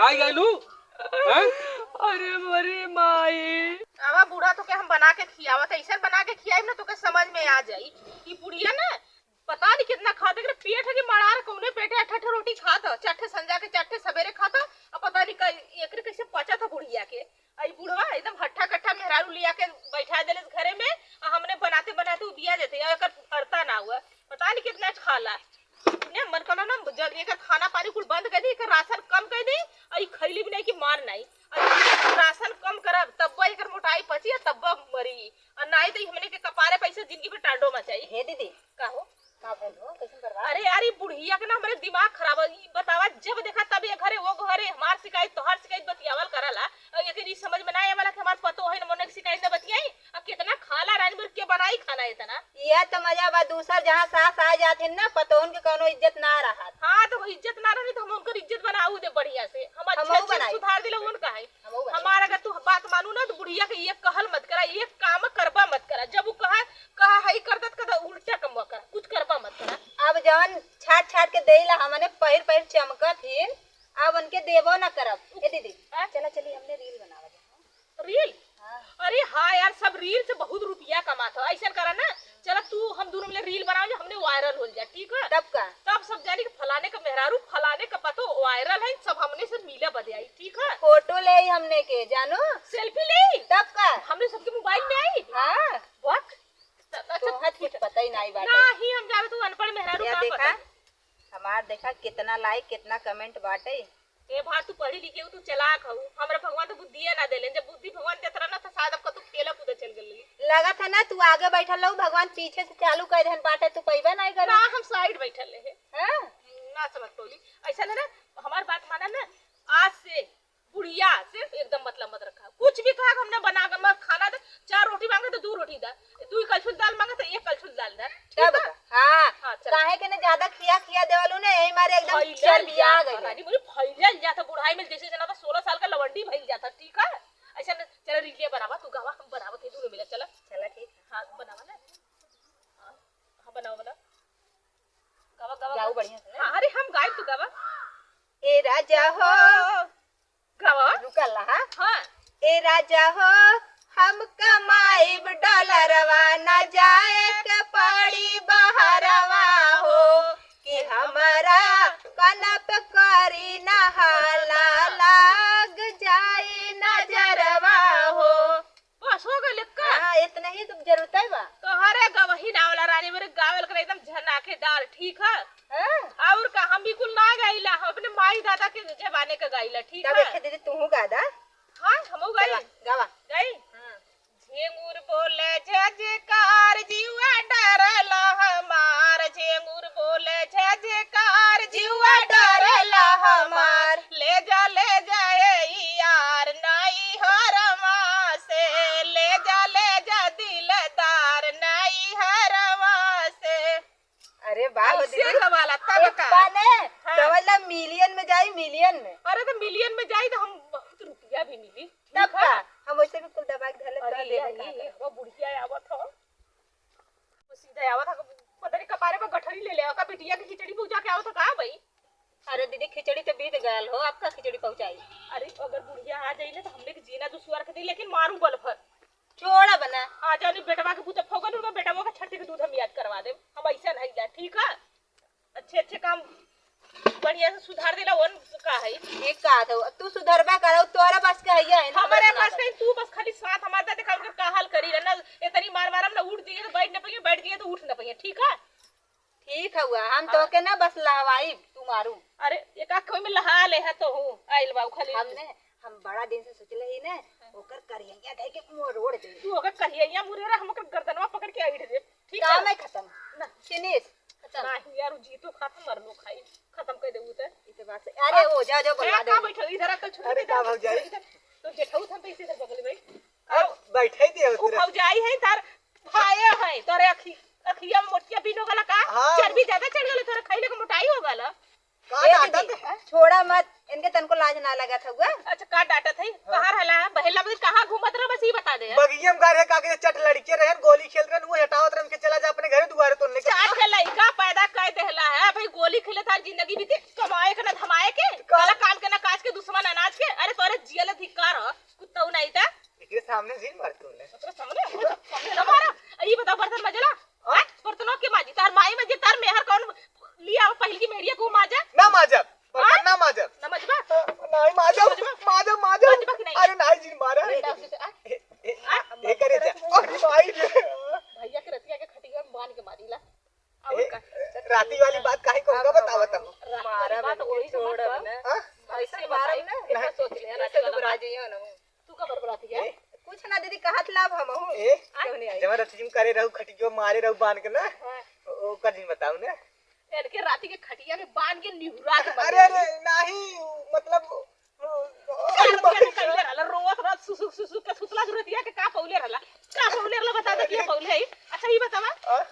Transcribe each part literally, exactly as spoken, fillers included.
आई गइलू? हैं? अरे मोरी माई। आवा बूढ़ा, तोके हम बना के खियावत है, ऐसन बना के खियाई ना, तोके समझ में आ जाई। ई बुढ़िया ना, पता नहीं कितना खात है, एकरे पेट है कि मड़ार कौने पेटे, अट्ठा अट्ठा रोटी खात है, चार ठे संझा के, चार ठे सवेरे खात है, अब पता नहीं कै-, एकरे कैसे पचत है बुढ़िया के। आई बुढ़वा एकदम हट्ठा कट्ठा मेहरारू लिया के बैठा देले घरे में, आ हमने बनाते बनाते उबिया देते, आ एकर भरता ना हुआ, पता नहीं कितना खाला। ने मन करना ना, जल एकर खाना पानी कुल बंद कर दी, एकर राशन कम कर दी, और ई खैली भी नहीं कि मार नहीं। और राशन कम करब, तब एकर मोटाई पची, और तब मरी। और नहीं तो ई हमने के कपारे पैसे जिंदगी भर टांडो मचाई। हे दीदी, का हो? का भइल हो? कैसन करवा? अरे यार, ई बुढ़िया के ना हमरे दिमाग खराब है। ई बतावा, जब देखा तब ये घरे, वो घरे, हमार शिकायत, तोहार शिकायत बतियावल करला। और एकर ई समझ में ना आवेला कि हमार पतो है, न मने के शिकायत ना बतियाई। आ कितना खाला रानी, मेरे के बनाई खाना इतना? यह तो मजा बा, दूसर जहाँ सास आ जात है ना, पतोहन के कौनो इज्जत ना रहत। हाँ, तो इज्जत ना रही तो हम उनकर इज्जत बनाऊ दे बढ़िया से। हम अच्छे हमहू अच्छे बनाई। सुधार दिला उनका है। हमहू बनाई। हमार अगर तू बात मानू ना तो बुढ़िया के ये कहल मत करा, ये काम करबा मत करा। जब वो कहा, कहा है कर दत, कदा उल्टा कमवा करा, कुछ करबा मत करा। अब जवन छाट छाट के देला हमने पहिर पहिर चमकत ही, अब उनके देबो ना करब। ए दीदी, हाँ? चला चली हमने रील बनावा जाए। रील? हाँ। अरे हाँ यार, सब रील से बहुत रुपया कमात हो। ऐसा करा ना, चला तू हम दोनों मिले रील बनाओ जो हमने वायरल हो जा, ठीक है? तब का? तब सब जानी कि फलाने का मेहरारू, फलाने का पतो वायरल है, सब हमने से मिले बदे आई, ठीक है? फोटो ले आई हमने के, जानो? सेल्फी ले आई? तब का? हमने सबके मोबाइल में आई? हाँ। वाह। त-, अच्छा, तोहत कुछ पता ही नहीं बाटे। नहीं, हम जाने तू अनपढ़ मेहरारू या का देखा, पता? हमार देखा कितना लाइक, कितना कमेंट बाटे। ए भाई, तू पढ़ी लिखी हो, तू चालाक हो। हमरा भगवान तो बुद्धिए ना देले। जब बुद्धि भगवान देत रहना तो शायद अब कतौ खेला कूदा चल गेल रही। लगत है ना, तू आगे बैठल रहू, भगवान पीछे से चालू कर देहन बाटे, तू पइबे नहीं करू। ना, हम साइड बैठल रहे। हाँ? ना समझ पौली। ऐसा ना, ना, हमार बात माना ना, आज से बुढ़िया से एकदम मतलब मत रखा। कुछ भी कहा, हमने बना के मत खाना दे, चार रोटी मांगे तो दो रोटी दे, दो कलछुल दाल मांगे तो एक कलछुल दाल दे, ठीक तब है? का? हाँ, हाँ, चल। काहे के ना ज्यादा खिया खिया देवलू ने, यही मारे एकदम फैलल चर्बिया जात गई। रानी, मुझे फैलल जाता बुढ़ाई में, जैसे जना तो सोलह साल का लवंडी भइल जाता, ठीक है? ऐसा न, चलो रील बनावा, तू गावा, हम बनावत है, दोनों मिला, चला। चला, ठीक। हाँ, बनावा ना। हाँ, हाँ, बनाओ, बनाओ। गावा, गावा, गाओ गावा। बढ़िया से। हाँ, अरे, हम गाइब, तू गावा। ए राजा हो। गावा। रुका ला, हाँ? हाँ। ए राजा हो, हम कमाइब डॉलरवा, ना जाए के पड़ी बहरवा हो, कि हमरा कनप करी ना हाला, लाग जाई नजरवा हो। बस हो गइल का? हाँ, इतना ही तो जरूरत है बा। तोहरे गवही ना वाला रानी, मेरे गावल कर एकदम झनाकेदार, ठीक है? हाँ। और का, हम बिल्कुल ना गाइला, हम अपने माई दादा के जमाने का गाइला, ठीक तब है? एक दीदी तू गा दा। हाँ, हमहू गाई। चला, गावा। गाई? हाँ। झिंगुर बोले जजकार, जीवा डरला हमार, झिंगुर बोले जजकार, जीवा डरला हमार। ले जा, ले जा ए यार, नैहरवा से, ले जा, ले जा दिलदार, नैहरवा से। अरे वाह, हो ऐसे दीदी। गवाला, तब एक का? बाने, हाँ। समझ ला, मिलियन में जाई, मिलियन में। अरे, तो मिलियन में जाई, तो हम बहुत रुपया भी मिली। तब ठीक है? का? हम वैसे भी कुल दबा के धरले, अरे, तो ये, देबे का ये, करे? ये, वो बुढ़िया आवत हो। वो सीधा आवत हो, पता नहीं कपारे पर गठरी ले ले, का बिटिया के खिचड़ी पूजा के आवत हो का भाई? अरे दीदी, खिचड़ी तो बीत गयल हो, आपका खिचड़ी पहुँचाई। अरे, अगर बुढ़िया आ जाई ना, तो हमने के जीना दुश्वार कर दी, लेकिन मारू बल भर। छोड़ा बना। आ जानी बेटवा के बूते फौगन, उनका बेटवा के छट्टी के दूध हम याद करवा देब। हम ऐसा नहीं जा, ठीक है? अच्छे अच्छे काम बढ़िया से सुधार देला, वन का है? एक का था, तू सुधरबा करो, तोहरा पास का है, है ना, हमारे बस पास ना। कहीं तू बस खाली साथ हमारे साथ देखा, उनका का हाल करी ना, इतनी मार मारम ना, उठ जाइए तो बैठ ना पाइए, बैठ जाइए तो उठ ना पाइए, ठीक है? ठीक है हुआ, हम हाँ। तोके ना बस लहवाई, तू मारू। अरे, एक आँख में लहा ले है तो हूँ, आइल बा, उ खाली हमने, हम बड़ा दिन से सोचले ही ने, ओकर करिया धइ के मुँह रोड़ दे। तू ओकर करिया मुँह रे, हम ओकर गर्दनवा पकड़ के आइड दे, ठीक काम है? है खत्म। ना। Finish। खत्म। नहीं यार, उ जीतो खात मरलो खाई, खत्म कर दे उ ते। ई तो बात सही। अरे, ओ, जा, जा, ए, बोलवा दे। का बैठल इधर आकर छोड़ अरे, दे, का भौजाई? इधर। तो जेठऊ था, तो इसे इधर बगल में। अब बैठे दे उ उतरे। भौजाई है तार, भाई है, तोरे अखी-, अखिया में मोतिया बीनो गला का? हाँ। चर्बी ज्यादा चढ़ गला, तोरे खइले के मोटाई हो गला। का ए डांटत दीदी, है? छोड़ा मत, इनके तनको लाज ना लगत हउआ। अच्छा, का डांटत है? हाँ। कहाँ रहला है? बहेला में कहाँ घूमत रहा, बस ई बता दे। बगिया में गारे का के चट लड़के रहन, गोली खेल रहन, वो हटावत रहन के चला जा अपने घरे दुआरे तो लेके। चार ठे लइका पैदा कर देहला है, भाई गोली खेले तार जिंदगी बीती, कमाए के ना धमाए के, का? साला काम के ना काज के दुश्मन है ना। आ जाइयो ना। तू का बरबराती है? ए? कुछ ना दीदी, कहत लाभ हम हूँ। ए? क्यों नहीं आई? जब रतिम करे रहू, खटियो मारे रहू बांध के ना। हाँ। ओ, ओकर दिन बताऊ ना। इनके राती के खटिया के बांध के निहुरा के अरे, अरे, नहीं, मतलब, ओ, ओ, चार बजे के कइले रहला, रोवत रहत सुसुक, सुसुक के सुतला से रतिया के का पौले रहला? का पौले रहला, बता दे, के पौले है? अच्छा, ई बतावा। आ?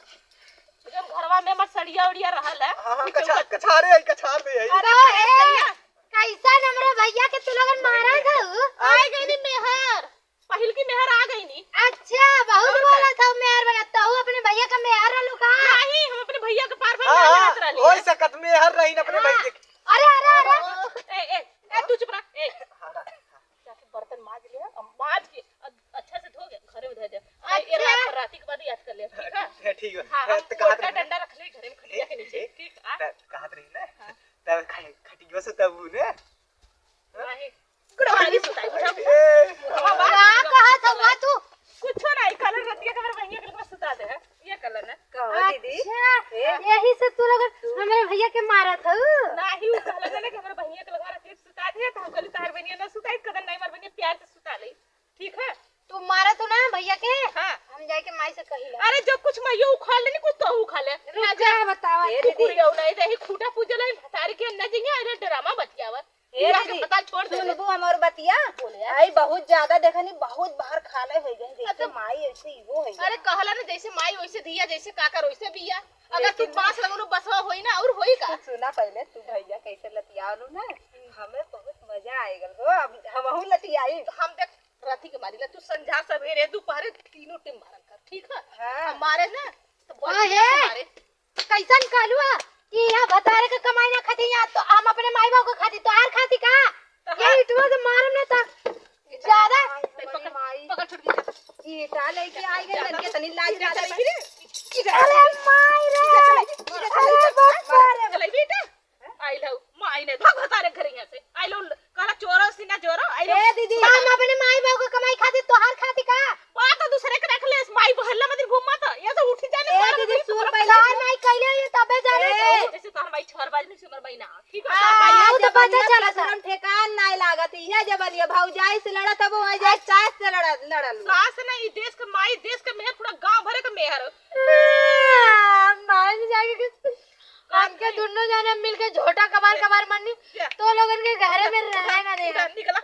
जब घरवा में हमार सड़िया उड़िया रहल है, हाँ, हाँ, उ कछा-, चौका कछारे है, कछार दे है। अरे, ए, कैसन हमरे भैया के तू लोगन मारा था? आ गई नी मेहर, पहिल की मेहर आ गई नी। अच्छा, बहुत और बोला का? था मेहर बना, तो अपने भैया का मेहर रहलू का? नहीं, हम अपने भैया के पार भर हाँ, ना हाँ, रहत रहली। हो सकत मेहर रही न अपने हाँ। भैया के। अरे, अरे, अरे। ए, ए, ए, तू चुप रह। ए, जाके बर्तन माज ले, अब माज के अ-, अच्छा से धो के घरे में धर दे। आ, ए अच्छा। रात, राती के बाद याद कर ले, ठीक है? ए, ठीक है। हाँ, ए, हम तो कहत मोटा रही ना। डंडा रख ले घरे में खटिया के नीचे, ए, ठीक है? त-, कहत रही ना। हाँ। तब ख-, खटिया से तब ने। नहीं। बुढ़वा नहीं सुताई, बुढ़वा। ए। बुढ़वा बा। का कहत हवा तू? कुछो नहीं, कलर रतिया के हमरे बहिनिया के लगवा सुता दे है। ये कलर ना। कहो दीदी। अच्छा, ए? यही से तू लोग हमरे भैया के मारत हऊ? नाही, उ कहला ना कि हमरे बहिनिया के लगवा रतिया के सुता दे, तो हम कहली, "तार बहिनिया ना सुताई, कदन नहीं, हमार बहिनिया प्यार से सुता ले।" ठीक है? तू मारत हो ना भैया के? हाँ। हम जाके माई से कही ला। अरे, जो कुछ माइयो उखाड़ लेनी, कुछ तो उखाड़ ले। रुक जा, बतावा। ए दीदी। कुकुरिया उलाई रही, खूंटा पूजे लाई, भतारी के न जिंगे, अरे ड्रामा बतियावत। ए बियाह के दीदी, पता छोड़ दे। सुनबू हमर बतिया? बोले यार। आई बहुत ज्यादा देखनी, बहुत बाहर खाले हो गए, जैसे अच्छा। माई ऐसे ही वो हो गए। अरे कहला ना, जैसे माई वैसे धिया, जैसे काकर वैसे बिया। अगर तू लेकिन बांस लगौलू, बसवा होई ना, और होई का? तू सुना पहले, तू भैया कैसे लतियालू ना, हमें बहुत मजा आए गल हो, अब हमहू लतियाई। तो हम देख, राती के मारी ला, तू संझा सवेरे दोपहरे तीनों टाइम मारल कर, ठीक है? हाँ। हम मारे ना, तो हाँ, बढ़िया से हे। मारे। कैसन कहलू है कि यहाँ भतारे के कमाई ना खाती, यहाँ तो हम अपने माई बाबू के खाती, तोहार खाती का? तो ये हाँ। इटवा से मारम ना तो ज्यादा। पकड़, पकड़ छोटकी। ईटा लेके आई गई, ज्यादा तनके तनी लाज ना लगे। अरे माई रे। अरे बच्चा रे। चलेबी बेटा? आइल हऊ, माई ने भाग भतारे घर यहाँ से। आइल हऊ, कहला चोरो सीना जोरो, आइल हऊ। ए दीदी, हम अपने माई बाबू के कमाई खाती, तोहार खाती का? बात तो दूसरे के रख ले, माई बहरला मत घूम मत, ये तो उठी जाने ए वाला दीदी, मत सुन घूम। पहले। तोहार माई कैले ये तबे जाने ए। तो। जैसे तोहार माई छर बाजनी से हमर माई ना, ठीक है? हाँ, तोहार माई वो तो पता चला था। ठेकान नाय लागत, इहे जबनिया भौजाई से लड़त हबो, वहाँ जाए सास से लड़त, लड़ल। सास नहीं, देश के माई, देश के मेहर, पूरा गांव भरे के मेहर। हाँ, माई में जाके किस-, कान के दुनो जाने मिलके झोटा कबार कबार मरनी, तो लोगन के घरे में रहे ना देगा। निकला।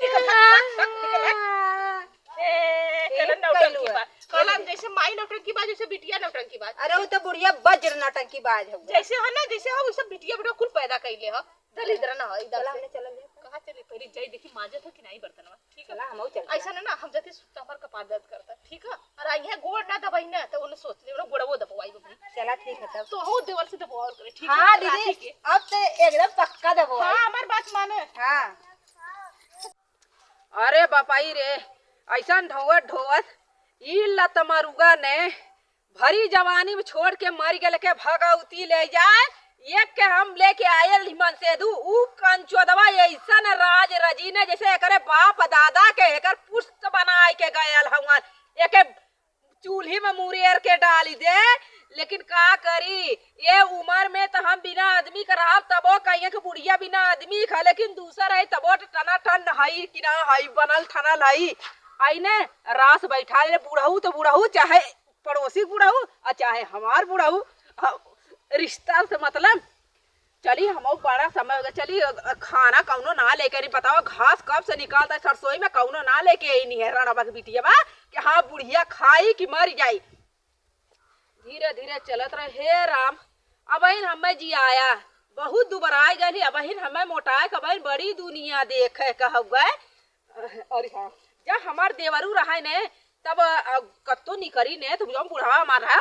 निकल, भाग, भाग, भाग, निकल, भाग। ए, ए, चलो, नौटंकी बाज। कहला, जैसे माई नौटंकी बाज, वैसे बिटिया नौटंकी बाज। अरे, वो तो बुढ़िया वज्र नौटंकी बाज है। जैसे है ना, जैसे हो, वैसे बिटिया बेटा कुल पैदा कैले हो। दलिद्र ना हो, एकदम चला, से। हमने चलल जाए। कहाँ चले? पहले जाई देखी, माजत हो कि नहीं बर्तनवा, ठीक है? चला, हमहू चल। ऐसा ना, ना, हम जाते सुत्ता हमार कपार दर्द करता, ठीक है? और आई है गोड़ ना दबाई ना, तो उन्हें सोच ले, उन्हें गोड़वो दबवाई बबनी। चला, ठीक है तब। तो हो देवर से दबवा और करे, ठीक है? हाँ, दीदी, राखी के। अब तो एकदम पक्का दबवाई। हाँ, हमार बात माने। हाँ। अरे बापाई रे, ऐसन ढोवत ढोवत ई लतमरुआ ने भरी जवानी में छोड़ के मर गेल के भगौती ले जाए, एक के हम लेके आयल ही मनसेधू, ऊ कंचोदवा ऐसन राज रजी ने जैसे एकरे बाप दादा के एकर पुस्त बनाए के गयल हवन, एके चूल्ही में मुरेर के डाली दे। लेकिन का करी, ये उमर में तो हम बिना आदमी के रहब, तबो कहिए कि बुढ़िया बिना आदमी का, लेकिन दूसर है, तबो टना टन हई कि ना हई, बनल ठनल हई। आई ने रास बैठा ले, बुढ़ऊ तो बुढ़ऊ, चाहे पड़ोसी बुढ़ऊ, आ चाहे हमार बुढ़ऊ, आ, रिश्ता से मतलब चली, हमहू बड़ा समय हो गया। चली, अ, अ, खाना कौनो ना लेके रही। बताओ, घास कब से निकालता है सरसोई में, कौनो ना लेके आई नहीं है। रणबा के बिटिया बा कि हाँ, बुढ़िया खाई कि मर जाई। धीरे धीरे चलत रहे। हे राम, अबहिन हमें जियाया, बहुत दुबराए गए, अबहिन हमें मोटाए के, अबहिन बड़ी दुनिया देखे कहब गए। अरे हाँ, जब हमार देवरू रहे ने, तब, अ, कत्तो निकरी ने, तो बुढ़वा हमार रहा,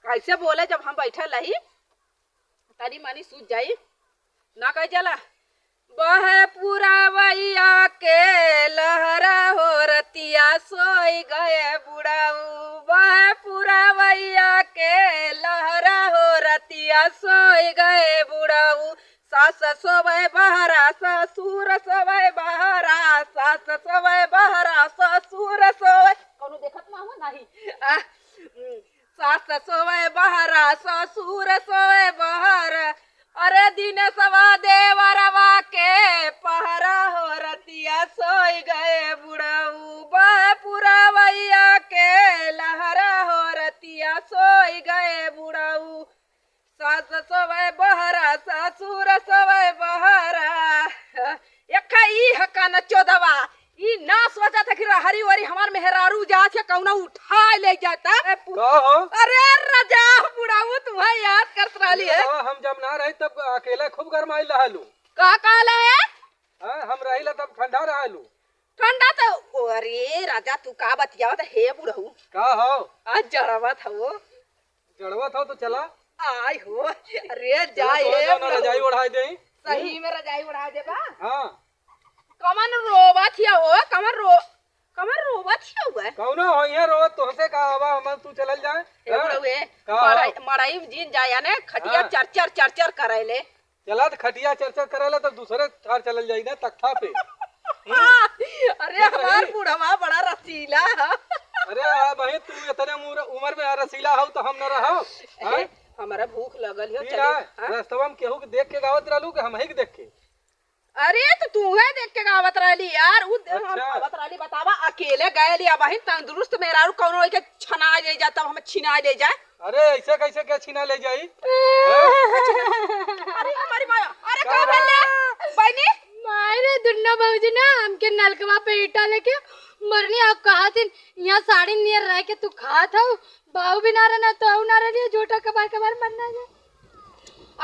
कैसे बोले, जब हम बैठल रही, तनी मनी सूझ जाई, ना कह जाला। बहे पुरवैया के लहरा हो रतिया सोई गए बुढ़ऊ, बहे पुरवैया के लहरा हो रतिया सोई गए बुढ़ऊ, सास सोवे बहरा ससुर सोवे बहरा, सास सोवे बहरा ससुर सोवे। कौनो देखत ना हो, नहीं। आ, हम्म। सास सोवे बहरा, ससुर सोवे बहरा, अरे दिनेसवा देवरवा के पहरा हो रतिया सोई गए। ससुर बहरा, ससुर ससुर बहरा। एक ई हका न चोदवा, ई ना सोचत है कि रहरी वरी हमार मेहरारू जात है, कौनो उठा ले जाता। ए, पु-, का हो? अरे राजा, बुढ़ाऊ तुम्हें याद करत रहली है। बतावा, हम जब ना रही तब अकेले खूब गरमाइल रहलू। का कहले है? हाँ, हम रहिला तब ठंडा रहलू। ठंडा तो, अरे राजा, तू का बतियावत है, हे बुढ़ऊ? का हो? आज जड़वत हो। जड़वत हो तो चला। आय हो, अरे चला, जाए तोरा जौन रजाई ओढ़ाई देई। सही में रजाई ओढ़ा देबा? हाँ। कमन रोवत हिया हो, कमन रो-, कमन रोवत हिया हुआ? कौनो हो, ये रोवत तोहसे का आवा, हम तू चलल जाए। ए हाँ? बुढ़ऊ, ए, का हो? मड़ई, मड़ई जिन जाया ने, खटिया हाँ। चर चर, चर चर करे ले। चला त खटिया चर चर करे ले, तब दूसरे ठार चलल जाई ना, तख्ता पे। हम्म। हाँ, अरे ठीक हमार रही। बुढ़वा बड़ा रसीला है। अरे आ भाई, तू इतने उम्र, उम्र में रसीला हो तो हम न रहो। ए, हाँ? हमरा भूख लगल हो, ई चले, ना, हाँ? रस्तवा में केहू के देख के गावत रहलू कि हम ही के देख के? अरे, तो तू है देख के गावत रहली यार, उ दे-, हम अच्छा। गावत रहली, बतावा, अकेले गए ली, अब ही तंदुरुस्त मेहरारू कौनो के छना ले जाए, तब हम छिना ले जाए। अरे, ऐसे कैसे क्या छीना ले जाई? हैं? अरे, हमारी माया, अरे, का का भले? बहनी? माई रे, दुन्नो भौजी ना हमके नलकवा पे ईटा लेके मरनी। अब कहा थी, यहाँ साड़ी नियर रह के तू खात हऊ, बाऊ भी ना रहना, तो ना रहलियो, झूठा कबार कबार मरना जा।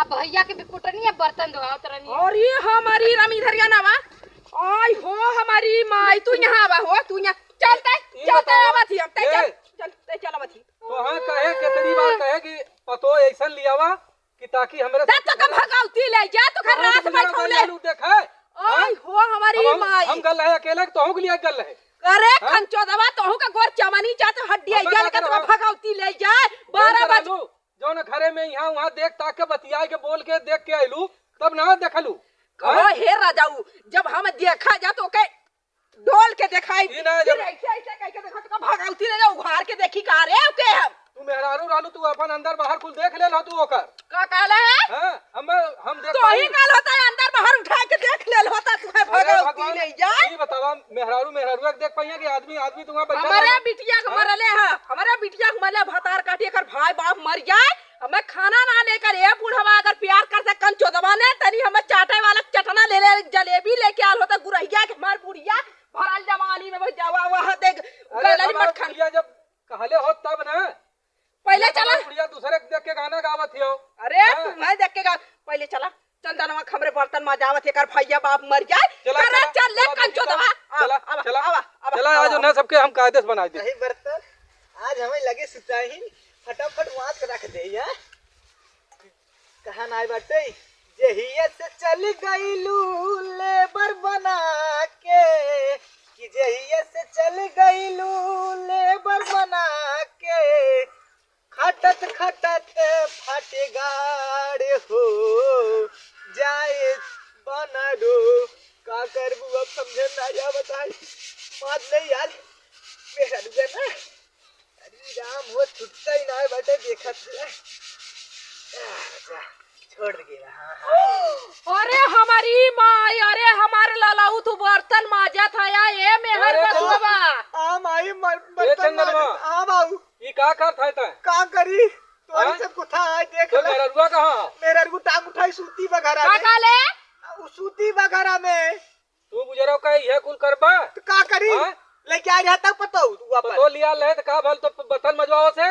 अब भैया के भी कुटनी है, बर्तन धोआवत रहनी है। और ये हमारी राम इधर या ना बा। आई हो हमारी माई, तू यहाँ आवा हो, तू यहाँ चलते, ई चलते बतावा, आवत ही हम, ते ए, चल, चल, ते चल आवत ही। तो हाँ कहे, कितनी बार कहे कि पतो ऐसन लियावा कि ताकि हमरे तब तो कब भगौती ले जा, तो घर कहाँ रात से बैठौले। लू देखे? आई हो हमारी हम, हम, माई। हम गल रहे अकेले, तोहू के लिए गल रहे। अरे हाँ? कंचोदवा, तोहू का गोर चमनी जा, तो हड्डी आई गल के तो भगौती ले जाए। बारह बज जौन घरे में यहाँ वहाँ देख ताक के बतिया के बोल के देख के आइलू, तब ना देखलू। कहो हाँ? हे राजाऊ, जब हम देखा जा तो के डोल के देखाई, ई ना फिर जब ऐसे, ऐसे कह के देखा तो भगौती ले जा, उघार के देखी का रे, ओके हम। तू मेहरारू रहलू, तू अपन अंदर बाहर कुल देख ले लो तू ओकर। का कहले है? हाँ, हम, हम देख तो ही पाई। काल होता है, अंदर बाहर उठा के देख ले होता, तू है अरे भगौती भगवान, ले जाए। ई बतावा, मेहरारू, मेहरारू के देख पाइए कि आदमी, आदमी तुम्हारा बैठा हमारे रहला? बिटिया के हाँ? मरले है, हमारे बिटिया के मरले भतार काटी, एकर भाई बाप मर जाए, हमें खाना ना लेकर, ए बुढ़वा अगर प्यार कर से कंचोदवा ने, तनी हमें चाटे वाला चटना ले ले, जलेबी लेके आल होता, गुरहिया के मार बुढ़िया, भरल जवानी में वो जवा, वहाँ देख, अरे गलरी हमार मत खान। बुढ़िया जब कहले हो तब ना, पहले ये चला। हमार बुढ़िया दूसरे के देख के गाना गावत हियो। अरे, हाँ? तुम्हें देख के गा-, पहले चला। चंदनवा के हमरे बर्तन मजावत, एकर भैया बाप मर जाए। चला, अरे, चला, चल ले चला, कंचोदवा। आ, चला, आवा, चला। आवा, आवा, चला, आज आवा। उन्हें सबके हम कायदे से बनाई दे। नहीं बर्तन, आज हमें लगे सुताही, फटाफट माज के रख दे, या? कहा नाई बाटे, जहिया से चल गईलू लेबर बना के, कि जहिया से चल गईलू लेबर बना के, खटत खटत फटे गाड़ हो जाए बनरो। का करबू अब समझे ना या बताई, बात नहीं यार, मेरा रुआ ना। अरे राम हो, छुट्टा ही ना बाटे, देखत रहे। आ, जा, छोड़ दे, हाँ, हाँ। अरे हमारी माई, अरे हमार ललाऊ, तू बर्तन माजत है या, ए मेहर अरे बसवा। हाँ, माई, मर-, ए बर्तन चंदनवा। माजत, हाँ बाबू। ई का करत है तै? का करी? तोरी हाँ? सब कुथा है, देख तो ले। मेहररुआ कहाँ? मेहररुआ टांग उठाई, सूती बा घरा का में। काले? उ सूती बा घरा में। तू बुजरो का इहे कुल करबा? तो का करी? हाँ? लेके आ रहा तब पतो तू अपन। पतो लिया ले तो का भल तो बर्तन मजवाओ से?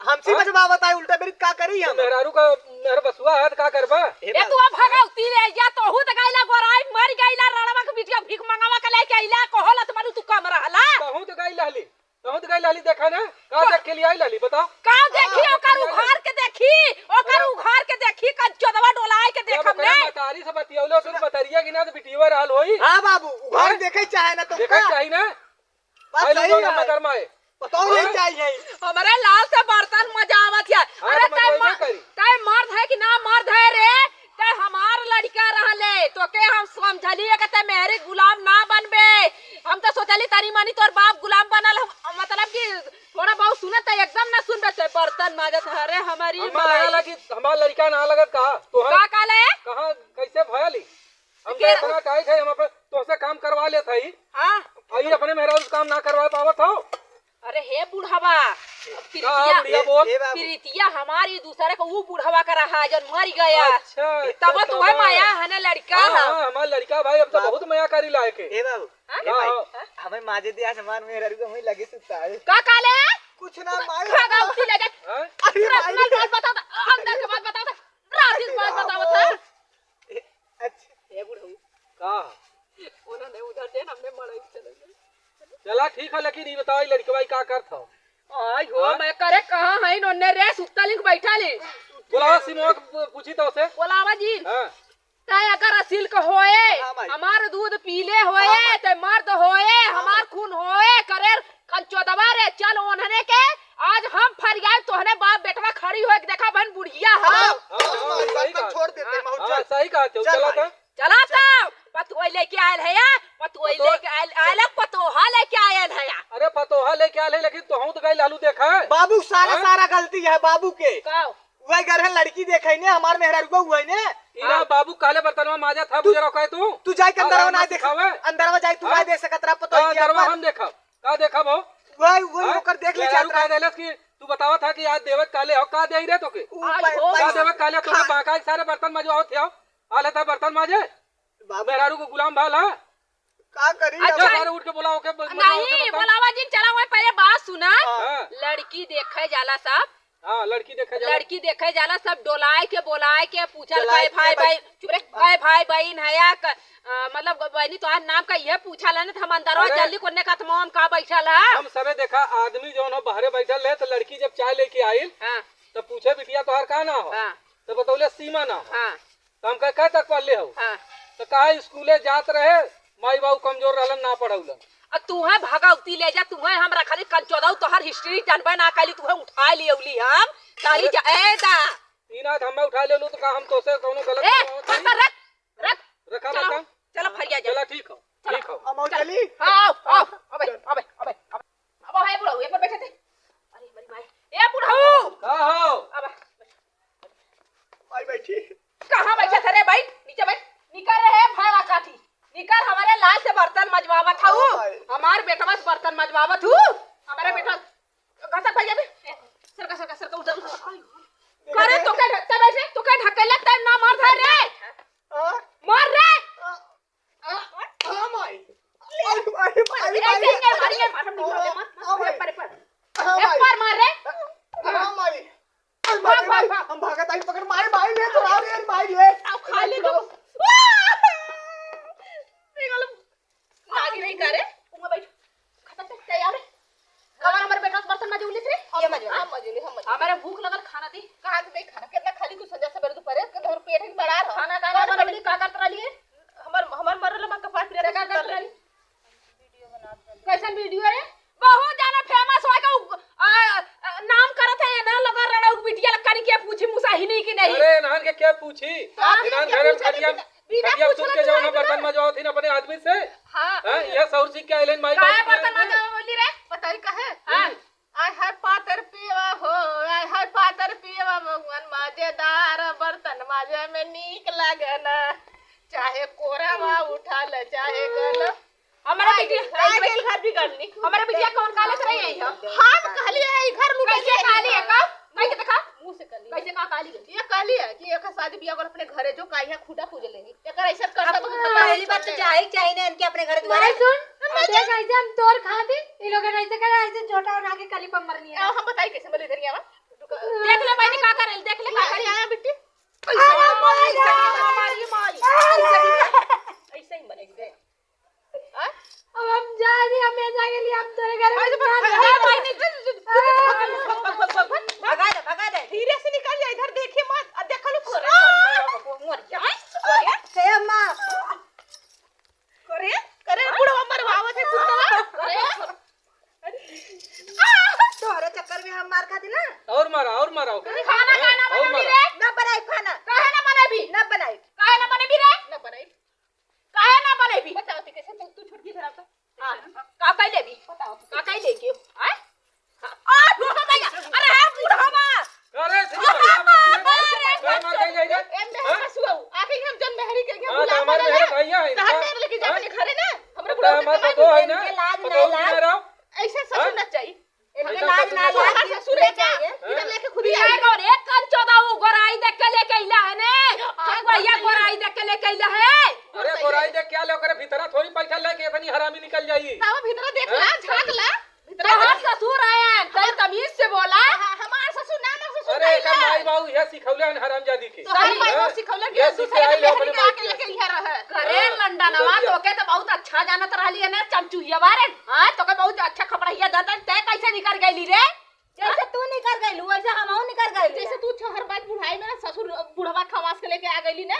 हमसे हाँ? मजवावत है उल्टा मेरी, का करी तू हम? मेहरारू का मेहर बसुआ है तो का करबा? हे ए तू बाबू। अब भगौती ले जा, तोहू तो गइला गोराई मर गइला, रणवा के बिटिया भीख मंगावा के लेके अइला, कहला त मारू तू कम रहला। तहू तो गइल रहली, तहू तो गइल रहली, देखा ना? का का? देख के लिए आई रहली, बताओ। का देखी, हाँ, ओकर देखी। उघार के देखी, ओकर अरे। उघार के देखी, कंचोदवा डोलाए के जब देखब ओकरा ने। मतारी से बतियौले, सुन बतरिया की ना तो बिटिया रहल होई। हाँ बाबू, उघार हाँ? देखे चाहे ना तुम देखे का? चाही ना? बात आई सही लोग है। हमें गरमाए। बताओ नहीं हाँ? चाहिए। हमरे लाल से बर्तन मजावत है। हाँ, अरे तो तय मजबूरी म-, करी। तय मर्द है कि ना मर्द है रे? तय हमार लड़का रहले, तो के हम समझली है कि तय मेहरी गुलाम ना बनबे। हम तो सोचली तनी मनी तोर बाप गुलाम बनल, हम, मतलब कि थोड़ा बहुत सुनत है, एकदम ना सुनबे। तय बर्तन माजत है, अरे हमारी हमर माई। लगला कि हमार लड़का ना लगत कहा? तो हम का कहले? कहाँ कैसे भयली? हम के तो इतना टाइट है, हम अपन तोहसे काम करवा लेत हई। हाँ। और ये अपने मेहरारू से काम ना करवा पावत हो। अरे हे बुढ़वा, अब का प्रीतिया, बुढ़िया बोल? ए बाबू। प्रीतिया हमार ई दूसरे का ऊ बुढ़वा का रहा जौन मर गया। अच्छा, तब अच्छा, तो है तब। माया है ना लड़का हाँ, है। हाँ, हमार लड़का भाई, अब तो हाँ। बहुत मया करी लायक है। ए बाबू, हाँ? ए भाई, हाँ। हमें माजे दिया हमार मेहरारू को वहीं लगे सुता है। का काले? कुछ ना माई। खा गौती ले जा। हाँ? अरे माई। पर्सनल बात बताओ तो, अंदर के बात बताओ तो, रात की बात बताओ तो। ए, अच्छा। हे बुढ़ऊ। का? उन्होंने उधर दे, हमने मड़ई चले गए। चला ठीक है, लेकिन ये बताओ, ये लड़कवा का करत हो? आई हो, हाँ? मैं करे कहाँ है इन्होंने रे, सुत्ता लिंक बैठा ले। बोलावा सिमवा के पू-, पूछी तो उसे। बोलावा जी। हाँ। तय अगर असिल क होए, हाँ भाई। हमार दूध पीले होए, हाँ भाई। तय मर्द होए, हाँ हमार भाई। खून होए, करेर कंचोदवा रे, चल ओन्हने के, आज हम फरियाद तोहने बाप बेटवा खड़ी होए के देखा बहन बुढ़िया है। हाँ, हाँ, हाँ, हाँ, सही बात। छोड़ देते हैं, हाँ, चल। सही कहा, चल चला भाई। था। चला चल। तो, पतोह लेके आयल है या, पतोह पतोह लेके आयल, आयल, पतोहा लेके आयल है या। अरे पतोहा लेके आयल है, लेकिन तोहू तो गई लालू देखा है। बाबू सारा, हाँ? सारा गलती है बाबू के। का? वही घर है, लड़की देखे ने, हमार मेहरारू को हुआ ने। इना हाँ। बाबू कहले बर्तनवा माजा था, तू, बुजरा कहे तू। तू जाए के अंदरवा ना देख, सिखावे। अंदरवा जाए तू हाँ? ना देख सकत रहा, पतोह हाँ, के अंदरवा अपन। हम देखब। का देखब हो? वही, वही हाँ? ओकर देख ले मेहरारू जात रहा। कह देलस कि तू बतावा था कि आज देवे काले हो, का देई रे तोके? ऊ आज पै-, हो। का पैसा देवे काले तोके? हाँ। बाका सारे बर्तन मजवावत हो। आले था बर्तन माजे। बाबू। मेहरारू को गुलाम भाल है। का करी अच्छा। अब? जा बाहर उठ के बोला, ओके ब-, बोला, ओके नहीं, बता। बोलावा जी, चला हुआ, पहले बात सुना। हाँ। हाँ। लड़की देखे जाला सब। हाँ, लड़की देखे जाला। लड़की देखे जाला सब, डोलाए के, बोलाए के, पूछल, डोलाए "भाई, के भाई, भाई।" भाई, चुप रे, "भाई, भाई, बहिन है या क-, अ, मतलब, बहिनी, तोहार नाम का?" ये पूछल है ना, तो हम अंदरवा अरे, जल्दी कोने का, तो हम का बैठल है। हम सबे देखा, आदमी जौन हो बाहरे बैठल रहे, तो लड़की जब चाय लेके आइल, हाँ। तो पूछे, "बिटिया, तोहार का नाम हो?" हाँ। तो बतौले, "सीमा नाम हो।" हाँ। तो हम कहे, "कह तक पढ़ले हो?" हाँ। तो कहा, "स्कूले जात रहे, माई बाबू कमजोर रहलन, ना पढ़ौलन।" आ तू है भगौती ले जा, तू है हमरा खाली कंचोदऊ, तोहर हिस्ट्री जानबे ना कैली, तू है उठा लियौली हम, ताली अरे, जा, ए दा। तीन हाथ हमें उठा लेलू तो का हम तोसे कौनो गलत ए, करवावत हई? पत्थर रख, रख। रखा चलो, बता। चलो, फरिया जा। चला, ठीक हो, चलो। ठीक हो। हम चल। चली? हाँ, आओ, आओ, अबे, अबे, अबे, अबे। अब है बुढ़ऊ, एक बार बैठे थे। अरे, हमारी माई। ए बुढ़ऊ। का हो? अब माई बैठी। कहाँ बैठे थे रे? बैठ, नीचे बैठ। निकर रे, भैया काठी। निकर, हमारे लाल से बर्तन मजवावत हऊ। हाँ, भाई। हमार बेटवा से बर्तन मजवावत हऊ। हमारे हाँ। बेटवा, घसक भैया भी। सरका, सरका, सरका, उधर, उधर। देखो करे, रे। तो क्या ढकते बैठे? तो क्या ढकेला तब ना मार धर रे? हाँ? मार रे। हाँ। हाँ, हाँ, माई। अरे, अरे, अरे, अरे, माई। अरे, अरे, मार, मार, मार, हाँ, मार, माई। मार, मार। हाँ, एक माई। बार मार रे। हाँ, माई। अरे, भाग, माई, भाग, माई। भाग। हम भागत आई, पकड़, माई, माई, ले, छोड़ाओ रे, माई, ले। आओ, खा ले, ले, दो। छोड़ाओ। वाह! ये गलम। लागी नहीं करे। उमा बैठ। खतम से, तैयार है? कवन हमर बेटा से बर्तन माजे उलिस रे? हम, ये मजवा। हम मजे नहीं, हम मजे। हमारे भूख लगल, खाना दी। कहाँ से दे खाना? कितना खाली तू संझा से बेर दोपहर के घर पेट ही बड़ा रहा। खाना काहे ना बनौली, का करत रहली है? हमर, हमर मरल मा कपार पिरा का करत रहली? कैसन वीडियो रे? बहुत जाना फेमस होए का उ-, आ, आ, नाम करत है ना, लगा रड़ऊ बिटिया लक्का नहीं किया, पूछी मुसाहिनी की नहीं। अरे, इन्हान के क्या पूछी? तो आप इन्हान क्या घर में पूछे खटिया, बिना, बिना खटिया पूछले सूत के जाओ ना, चुराई बर्तन ना। मजवाओ थी ना अपने आदमी से। हाँ। हाँ, यह सौर सीख के आइलन माई काहे बाप बर्तन के। मजवावली रे? बताई काहे? हाँ। आय हाय पातर पियवा हो, आय हाय पातर पियवा, महुअन माजेदार, बर्तन माजे में नीक लागे ना। चाहे कोरावा उठा ले, चाहे गल। हमारे आ बिटिया, गइल, आ गइल घर बिगड़नी। हमारे बिटिया कौन काले से नहीं आई है? हम कहली है, ई घर लूटे कैसे के काली है का? कैसे देखा? मुंह से कहली। कैसे का काली है? ये कहली है कि एक शादी बियाह कर अपने घरे जो काई है खुदा पूजे लेनी। एकर ऐसा करता अब तो पहली बात तो जाए ही चाहिए ना इनके अपने घर द्वारे। नहीं सुन, हम नहीं देख जाए। ऐसे हम तोर खाती, ई लोग ऐसे करे, ऐसे छोटा बना के कली पर मरनी है। आओ, हम बताई कैसे मले इधर आवा। देख ले बहनी का करे, देख ले का करे। आया बिट्टी। अरे माई, माई, माई। ऐसे ही मरे, ऐसे ही मरे। हाँ? अब हम जा रही, हम यहाँ जाके लिए हम तेरे घर में भाई, भाई, भाई, भाई, नहीं, नहीं, नहीं, नहीं, भाग, भाग, भाग, भाग, भाग, भाग। भगा दे, भगा दे। धीरे से निकल जा, इधर देखिए मत। आ, देखा लो, करे, करे, मर गया। करे, करे, करे, बुढ़वा मरवावत है कुत्ता। करे। तोहरे चक्कर में हम मार खाती ना। और मारा, और मारा ओके। खाना हैं? काहे ना और बनाबी मारा। रे? ना बनाई खाना। काहे ना बनाबी? ना बनाई। काहे ना बनाबी रे? ना बनाई। काहे ना बनाबी? बताओ तो कैसे तू, तू छुटकी धरा तो? हाँ, का कह लेबी? बताओ तो। का कह लेके? आय? हाँ। आ, बुढ़वा भैया। अरे, हाँ, बुढ़वा। अरे, अरे, अरे, अरे, अरे, ए, मेहर हाँ? कसुआ, आके हम जन मेहरी के हाँ, बुला तो हमारे बुला मेहर ले। भैया है, कहाँ हाँ? से लेके जाते हाँ? घरे ना? हमरे तो बुढ़वा के हमारे कमाई तो है ना, इनके लाज तो ना बहुत लाज। ना रहो। ऐसे ससुर हाँ? ना चाहिए। इनके लाज ना लाज तोहार ससुर है क्या? इधर लेके खुद ही आई। अरे कंचोदा, वो गोराई देख के लेके अइला है ने। हाँ, हम भैया गोराई देख के लेके अइला है। अरे गोराई देख क्या ले, ओकरे भीतरा थोड़ी पैसा लेके इतनी हरामी निकल जाई। तावा भीतरा देख ला, झाँक ला। तोहार ससुर आए, तनी तमीज से बोला। हाँ, हमार ससुर ना, ना ससुर अरे एकर माई बाऊ यह सिखौले हन हरामजादी के। तोहार माई बाऊ सिखौले कि दूसरे के मेहरी के आके लेके इहाँ रहे। करे लंडनवा, तोके तो बहुत अच्छा जानत रहली है ना, चमचुहिया बारे। हाँ, तोके बहुत अच्छा खपड़हिया जानत है, तै कैसे निकर गइली रे? जैसे तू निकर गइलू, वैसे हमहू निकर गइली। जैसे तू छहर बात बुढ़ाई में ना ससुर बुढ़वा खवास के लेके आ गइली ना,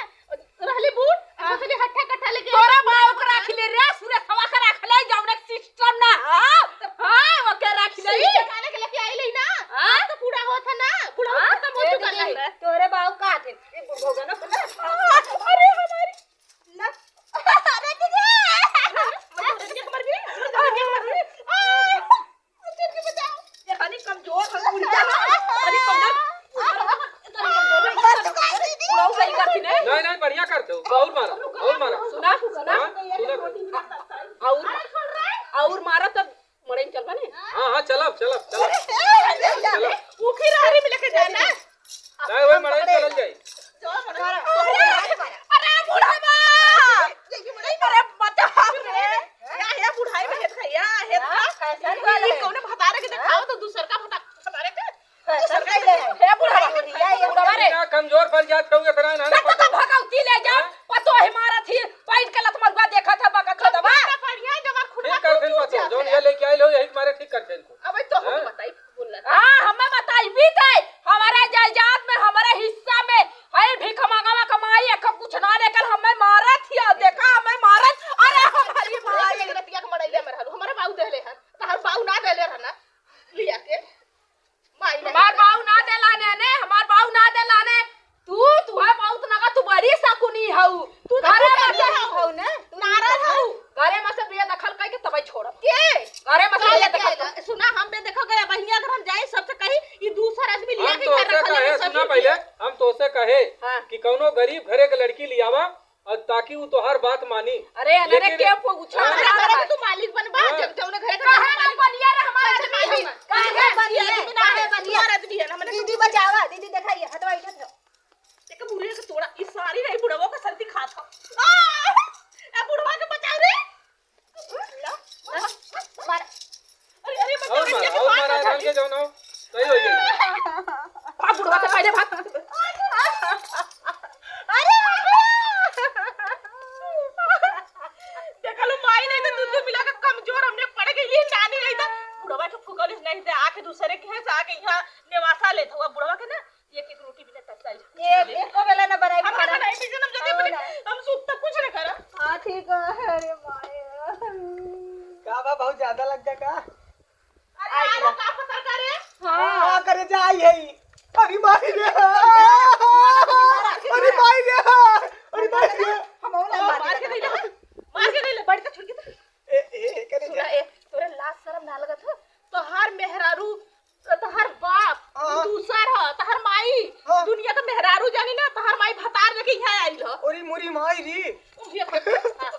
रहली बूढ़, आ सोचली हट्ठा कट्ठा लेके तोरा बाऊ के रख ले रे, सुरेशवा के रख ले, जौन एक सिस्टम ना हो। हाँ, ओके रख ले। जमाने के लेके आई ले ना। हाँ? तो पूरा होत है ना, बुढ़वा खत्म हो चुका है। तोरे बाऊ का थे? ये बुढ़वा ना। अरे हमारी। अरे दीदी। मर गई, मर गई, मर गई। आ! देखा नहीं, कमजोर है, बुढ़िया है। अरे कमजोर। बुढ़ऊ सही करती नहीं। नहीं, नहीं, बढ़िया करते हो। और मारा, और मारा। सुना, सुना। हाँ, सुना। और, और मारा तब मरे में चलबा नहीं? हाँ, हाँ, चलब, चलब, चलब। चलब। वो फिर आरी में लेके जाना। नहीं, वही मड़ई चलल जाई। अरे बुढ़वा! अरे बचाओ रे। या, या बुढ़ाई में हेत खा, या हेत खा। ये कौने भतारे के देखाओ तो दूसर का भता-, भतारे के। दूसर का हे बुढ़वा। बुढ़वा रे। इतना कमजोर पड़ जात हो, इतना ना तो भगौती ले जा। पतो है मारा थी, पैंट के लत मरुआ देखा था, बका था दबा। ठीक कर फिर पतो, जौन ये लेके आइल हो, यही मारे ठीक कर फिर। अब तो हम बताई। हाँ, हमें बताइबी ते, हमारे जायदाद में, हमारे हिस्सा में, है भिख मंगवा कमाई, एक कुछ ना लेकर हमें मारत हिया, देखा हमें मारत, अरे हमारी माई। रतिया के मड़ैले में रहलू, हमारे बाऊ देले हन, तहार बाऊ ना देले रहना, लिया के, माई नहीं हमार बाऊ ना देला ने, ने, हमार बाऊ ना देला ने, तू, तुहे बहुत नगा, तू बड़ी सकुनी हऊ। तू तो घरे में से हऊ ना, तू नारद हऊ। घरे में से बेदखल कइके तबई छोड़ब। के? घरे में से बेदखल कर। सुना, हम बेदखल करे, बहिनी अगर हम जाए, सबसे कही, "ई दूसर आदमी लिया के घर रखल है, सुना पहले, हम तोसे कहे हाँ। कि कौनो गरीब घरे के लड़की लियावा, और ताकि उ तोहार बात मानी।" अरे, अनरे लेकिन के पूछा हाँ। हमरा घरे के तू मालिक बनबा, हाँ। जब जौन घरे के काहे ना मालिक बनिया रे हमार आदमी? काहे बनिया? काहे बनिया? हमार आदमी है ना, मने दीदी बचावा, दीदी देखाइए, हटवा, इधर हटवा। एक बुढ़िया के तोड़ा, ई सारी रही बुढ़वा का सर्दी खात हो। आ! ए बुढ़वा के बचाओ रे। ला, मार। अरे, अरे, बचाओ, और मारा, बचाओ, और मारा, बचाओ। भाग के जाओ ना। सही हो गई। भाग बुढ़वा के पहले भाग। अरे, देखा लो, माई नहीं तो दूध मिला के कमजोर हमने पड़ गई, ये नानी नहीं तो बुढ़वा के फुकौली नहीं दे, आके दूसरे के है, आके यहाँ नेवासा लेत हुआ बुढ़वा के ना। एक एक रोटी बिना तरकारी। एक, एको बेला ना बनाई हम खाना। बनाई भी जनम जल्दी और बने। ना। हम सूत तक कुछ ना करा। हाँ, ठीक है। अरे माय। का बा, बहुत ज्यादा लग गया का? अरे, आलू का पता करे? हाँ। हाँ, करे जाई है। अरे माई रे। अरे माई रे। अरे माई रे। हम और ना मार मार के के नहीं ले। मार के नहीं ले, बड़ी तो छुटकी तो। ए, ए, ए, करे सुना, जा। ए, तोरे लाज शरम ना लगत हो? तोहार मेहरारू तोहर बाप, हाँ। दूसर ह, तोहर माई, हाँ। दुनिया का मेहरारू जानी ना, तोहर माई भतार लेके यहाँ आइल ह। ओरी मोरी माई री। ये हाँ, मारी,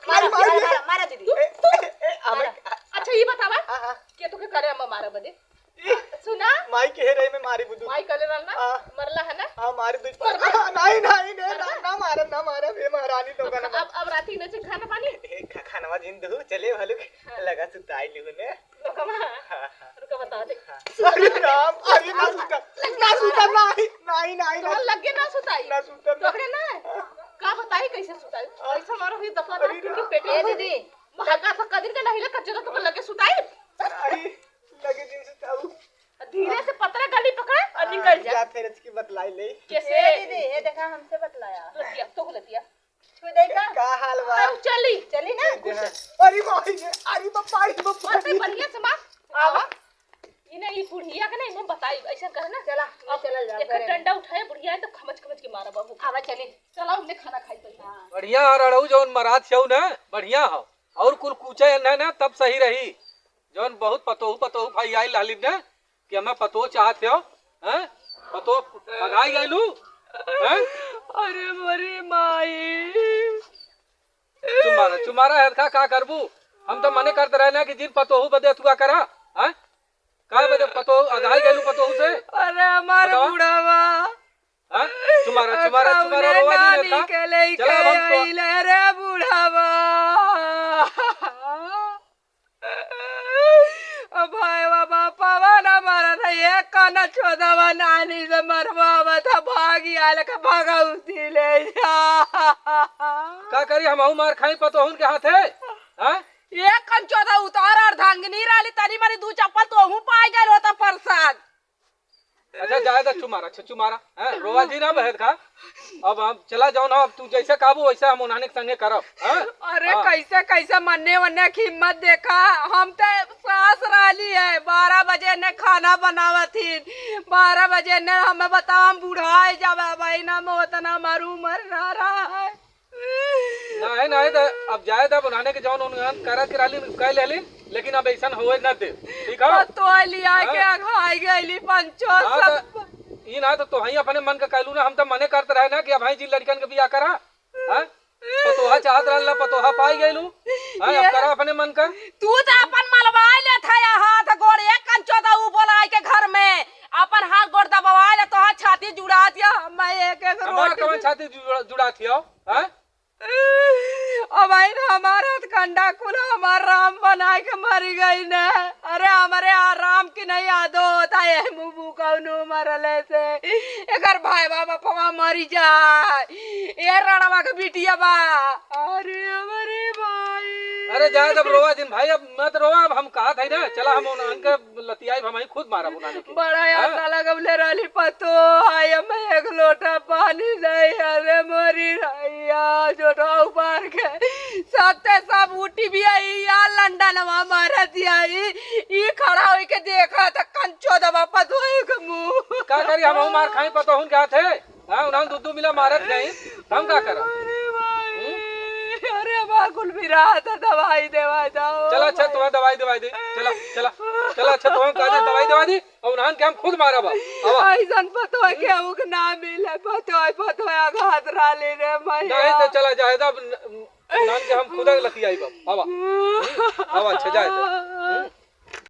मारी, मारी, मारी। मारा, मारा दीदी। तू, ए, तू। ए, ए, हमें मारा। अच्छा, ये बतावा, हाँ, हाँ। के तोके करे अम्मा मारा बदे? ई सुना? माई के रहे में मारी बुद्धू। माई कहले रहल ना, हाँ। मरला है ना? हाँ, मारी दुई मरबा? हाँ, नहीं, नहीं, नहीं, ना, मरबा? ना मारा, ना मारा, बे महारानी तो अब, ना। अब, अब राती में से खाना पानी? ए, खा-, खानवा जिन दू, चले भालू, हाँ। लगा सुताई लिहू ने। लोगवा, हाँ, हाँ। रुका, बता दे। हाँ। अरे राम, अरे ना सुता, ना सुता, नहीं, नहीं, नहीं, ना। तोहर लगे ना सुताई। ना सुता, ना। तोहरे ना। हाँ। का बताई कैसे सुताई? हाँ। ऐसा मारो हुई दफा ना अरे कि राम। पेटे ए में दीदी। महाका फक्का दिन के नहीं लगा, जरा तो लगे सुताई। अरे, लगे दिन सुताऊ। धीरे से पतरा गली पकड़ा और हाँ, निकल जा। जा, फिर इसकी बतलाई ले। कैसे? ए दीदी, ये देखा, हमसे बतलाया। लतिया, तो लतिया। छू दे का? का हाल बा? अब चली। चली ना? चल दे, हाँ। अरे भाई रे, अरे बापा, अरे बापा। अरे बढ़िया से मार। आवा। ई ना, ई बुढ़िया के ना, इन्हें बताई, ऐसा कहे ना। चला, अब चला जा, एक घरे में। डंडा उठाए, बुढ़िया है तो खमच खमच के मारा बाबू। आवा चली। चला, हमने खाना खाई पहले। हाँ। बढ़िया हो रड़ऊ, जौन मरात छौ ना, बढ़िया हो। और कुल कूचे ना, ना, तब सही रही। जौन बहुत पतोहू, पतोहू भाई आई लालिन ना, कि हमें पतो चाहत हो, हैं? पतो भगाई गइलू, हैं? अरे मोरी माई। चुमारा, चुमारा है का, का करबू? हम तो मने करत रहे ना कि जिन पतोहू बदे तुआ करा, हैं? का बजे पतोह, अघाई गइलू पतोह से? अरे हमार बतावा। बुढ़ावा। हाँ? चुमारा, चुमारा, चुमारा, कौने रोवा जी नानी ने का? के लेके चला, अब हम तो आइले रे बुढ़ावा। अब भाईवा बापावा ना मारा था, एक काना चोदवा नानी से मरवा था, भागी आले का भगौती ले जा। का करी, हमहू मार खाई पतोहुन के हाथे? हाँ? एक कान चोदा उतार, अर्धांगिनी रहली, तनी मनी दू चप्पल तोहू पाई गइल होता प्रसाद। अच्छा, जाए दा चुमारा, अच्छा, चुमारा, हैं? रोवा जी ना बहत खा। अब हम चला जाओ ना, अब तू जैसे कहबू वैसे हम उन्हाने के संगे करब, हैं? अरे, हाँ। कैसे, कैसे मन्ने वन्ने की हिम्मत देखा। हम तो सास रहली है, बारह बजे ने खाना बनावत ही, बारह बजे ने हमें बताओ, हम बुढ़ाए जावे, अब इना में उतना हमार उम्र ना रहा है। नाही, नाही, त अब जाए दा, उन्हाने के जौन उन्हान करे के रहली, कह लेली, लेकिन अब ऐसन होए न दे, ठीक है? पतोह लिया के हाँ। अघाई गइली पंचो हाँ, सब। त ई ना त तोहई अपने मन का कहलू ना, हम त मने करत रहे ना कि अब भाई जी लड़कन के बियाह करा, हाँ? पतोहा चाहत रहल ना, पतोहा पाई गइलू, हाँ? अब ये करा अपने मन का। तू त अपन मलवाई लेत है हाथ गोड़, एक कंचो त ऊ बोलाई के घर में अपन हाथ गोड़ दबवाई ले, तोहार छाती जुड़ा दिया, मैं एक एक हमार रोटी कवन छाती जुड़ा, जुड़ा थिया, हाँ? अब आई ना हमार हथकंडा कुल हमार राम बनाए के मरी गई न। अरे हमरे आ राम की नहीं यादो होता है, मुबू कौनो मरले से। एकर भाई बाबा पवा मरी जाए। ए रणवा के बिटिया बा। अरे हमरे भाई। अरे जाए जब रोवा जिन भाई, अब मत रोवा, अब हम कहा था ना, चला हम उनके लतियाई हम ही खुद मारब उन्हाने के। बड़ा हाँ? आशा लगवले रहली पतो, हाय, हम एक लोटा पानी नहीं, अरे मोरी रैया, जोटवा उबार के, सब ते सब उठी भी आई, या लंडनवा मारत आई, ई खड़ा होई के देखा त कंचो दबा पतो एक मुंह। का करी, हम मार खाई पतो हुन क्या थे? हाँ, उन्हान दू दू मिला मारत गई, त हम का करब? अरे भाई, हम्म? अरे हमार कुल बिरात दवाई देवा जाओ चला, अच्छा, भाई। तुम्हें दवाई दवाई दे। चला, चला, चला, अच्छा, तुम्हें कहा दे, दवाई दवाई दे, और उन्हान के हम खुद मारब अब। आवा। ऐसन पतोह केहू के ना मिले, पतोह, पतोह अघात राली रे मैया। नहीं तो चला जाए, तब उन्हान के हम खुद लतियाई बाप। आवा। हम्म? आवा, अच्छा, जाए दे।